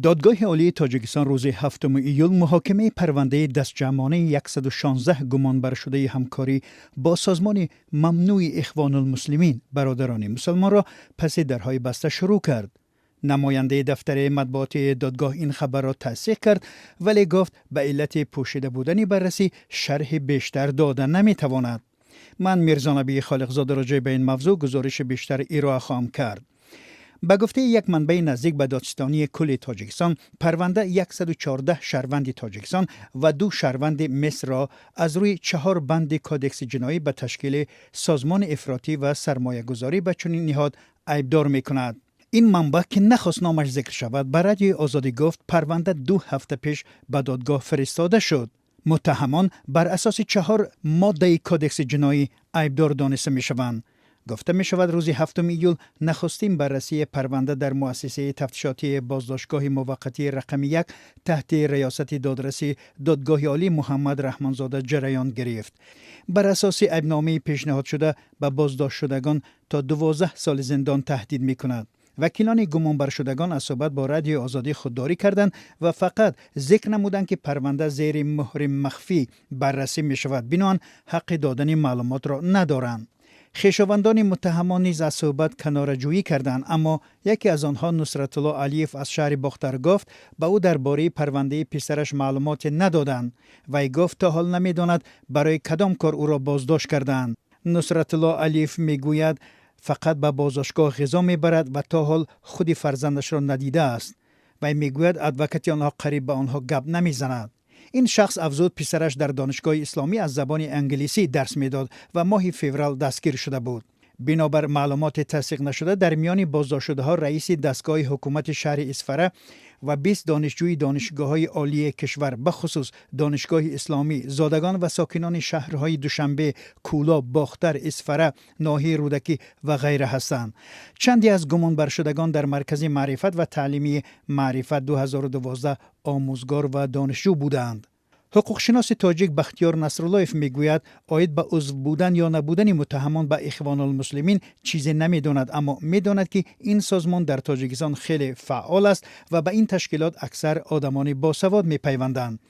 Додгоҳи Олии Тоҷикистон рӯзи 7 июл муҳокимаи парвандаи дастҷамъонаи 116 гумонбаршудаи ҳамкорӣ бо созмони мамнӯи Ихвонулмуслимин, Бародарони мусулмонро, паси дарҳои баста шурӯъ кард. Намояндаи дафтари матбуотии додгоҳ ин хабарро тасдиқ кард, вале гуфт, ба иллати пӯшида будани баррасӣ шарҳи бештар дода наметавонад. Ман, Мирзонабии Холиқзода, роҷеъ ба ин мавзӯъ гузориши бештар ироа хоҳам кард. Ба гуфтаи як манбаи наздик ба Додситонии кулли Тоҷикистон, парванда 114 шаҳрванди Тоҷикистон ва ду шаҳрванди Мисрро аз рӯи чаҳор банди Кодекси ҷиноӣ ба ташкили созмони ифротӣ ва сармоягузорӣ ба чунин ниҳод айбдор мекунад. Ин манбаъ, ки нахост номаш зикр шавад, ба Радиои Озодӣ гуфт, парванда 2 ҳафта пеш ба додгоҳ фиристода шуд. Муттаҳамон бар асоси чаҳор моддаи Кодекси ҷиноӣ айбдор дониста мешаванд. Гуфта мешавад, рӯзи 7 июл нахустин баррасии парванда дар муассисаи тафтишотии боздоштгоҳи муваққатии рақами 1 таҳти риёсати додраси Додгоҳи Олӣ Муҳаммад Раҳмонзода ҷараён гирифт. Бар асоси айбномаи пешниҳодшуда ба боздоштшудагон то 12 соли зиндон таҳдид мекунад. Вакилони гумонбаршудагон аз суҳбат бо Радиои Озодӣ худдорӣ карданд ва фақат зикр намуданд, ки парванда зери муҳри махфӣ баррасӣ мешавад, биноан ҳаққи додани маълумотро надоранд. Хешовандони муттаҳамон низ аз суҳбат канораҷӯӣ карданд, аммо яке аз онҳо, Нусратулло Алиев аз шаҳри Бохтар, гуфт, ба ӯ дар бораи парвандаи писараш маълумоте надоданд. Вай гуфт, то ҳол намедонад, барои кадом кор ӯро боздошт кардаанд. Нусратулло Алиев мегӯяд, фақат ба боздоштгоҳ ғизо мебарад ва то ҳол худи фарзандашро надидааст. Вай мегӯяд, адвокати онҳо қариб ба онҳо гап намезанад. Ин шахс афзуд, писараш дар Донишгоҳи Исломӣ аз забони англисӣ дарс медод ва моҳи феврал дастгир шуда буд. Бинобар маълумоти тасдиқ нашуда, дар миёни боздоштшудаҳо раиси дастгоҳи ҳукумати шаҳри Исфара ва 20 донишҷӯи донишгоҳҳои олии кишвар, бахусус Донишгоҳи Исломӣ, зодагон ва сокинони шаҳрҳои Душанбе, Кӯлоб, Бохтар, Исфара, ноҳияи Рӯдакӣ ва ғайра ҳастанд. Чанде аз гумонбаршудагон дар маркази маърифат ва таълимии Маърифат 2012 омӯзгор ва донишҷӯ буданд. Ҳуқуқшиноси тоҷик Бахтиёр Насруллоев мегӯяд, оид ба узв будан ё набудани муттаҳамон ба Ихвонулмуслимин чизе намедонад, аммо медонад, ки ин созмон дар Тоҷикистон хеле фаъол аст ва ба ин ташкилот аксар одамони босавод мепайванданд.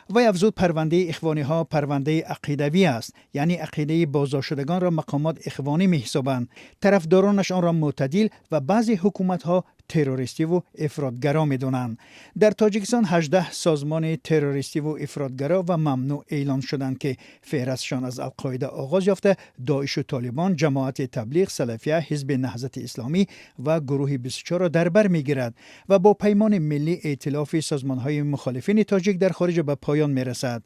Вай афзуд, парвандаи ихвониҳо парвандаи ақидавӣ аст, яъне ақидаи боздоштшудагонро мақомот ихвонӣ меҳисобанд, тарафдоронаш онро мӯътадил ва баъзе ҳукуматҳо террористиву ифротгаро медонанд. Дар Тоҷикистон 18 созмони террористиву ифротгаро ва мамнӯъ эълон шуданд, ки феҳрастшон аз Алқоида оғоз ёфта, Доишу Толибон, Ҷамоати Таблиғ, Салафия, Ҳизби Наҳзати Исломӣ ва Гурӯҳи 24-ро дар бар мегирад ва бо Паймони Миллӣ, эътилофи созмонҳои мухолифини тоҷик дар хориҷа, ба поён мерасад.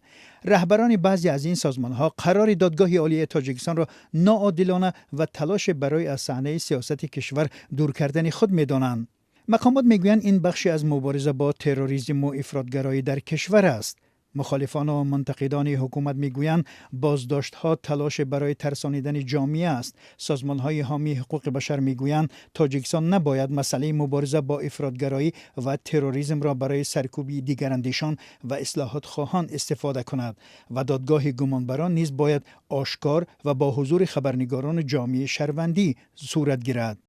Раҳбарони баъзе аз ин созмонҳо қарори Додгоҳи Олии Тоҷикистонро ноодилона ва талоше барои аз саҳнаи сиёсати кишвар дур кардани худ медонанд. Мақомот мегӯянд, ин бахше аз мубориза бо терроризму ифротгароӣ дар кишвар аст. Мухолифону мунтақидони ҳукумат мегӯянд, боздоштҳо талоше барои тарсонидани ҷомеа аст. Созмонҳои ҳомии ҳуқуқи башар мегӯянд, Тоҷикистон набояд масъалаи мубориза бо ифротгароӣ ва терроризмро барои саркӯби дигарандешон ва ислоҳотхоҳон истифода кунад ва додгоҳи гумонбарон низ бояд ошкор ва бо ҳузури хабарнигорону ҷомеаи шаҳрвандӣ сурат гирад.